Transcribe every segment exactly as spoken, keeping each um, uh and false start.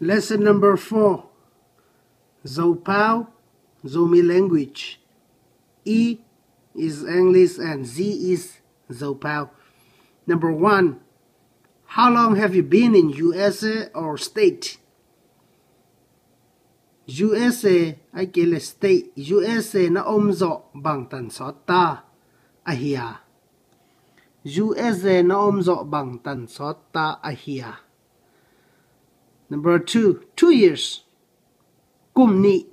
Lesson number four. Zopau, Zomi language. E is English and Z is Zopau. Number one. How long have you been in U S A or state? U S A, ai kei le state, U S A na om zawh bang tan sawt ta a hia? U S A na om zawh bang tan sawt ta a hia? Number two, two years. Kum nih.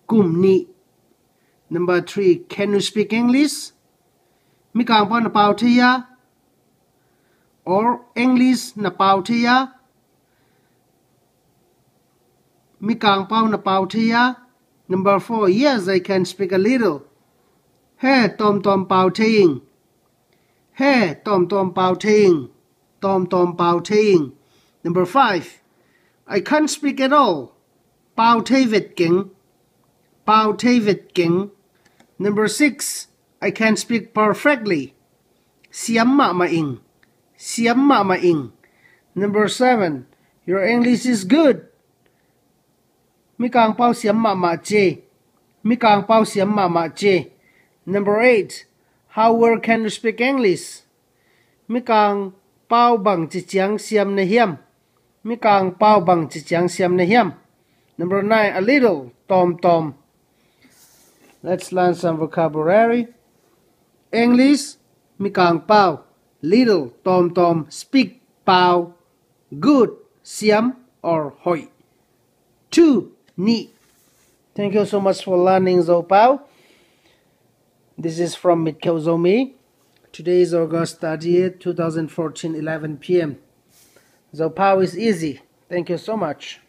Kum nih. Number three, can you speak English? Mikangpau na pau thei a? Or English na pau thei a? Mikangpau na pau thei a? Number four, yes, I can speak a little. He, tawmtawm pau thei ing. He, tawmtawm pau thei ing. Tawmtawm pau thei ing. Number five, I can't speak at all. Pau thei vet keng. Pau thei vet keng. Number six, I can speak perfectly. Siam mahmah ing. Siam mahmah ing. Number seven, your English is good. Mikangpau siam mahmah ci. Mikangpau siam mahmah ci. Number eight, how well can you speak English? Mikangpau bangci ciang siam na hiam? Mikangpau bangci ciang siam na hiam? Number nine, a little, tawmtawm. Let's learn some vocabulary. English, mikangpau. Little, tawmtawm. Speak, pau. Good, siam or hoih. Two, nih. Thank you so much for learning Zopau. This is from Mitkeu Zomi. Today is August thirtieth, two thousand fourteen, eleven p.m. Zopau is easy. Thank you so much.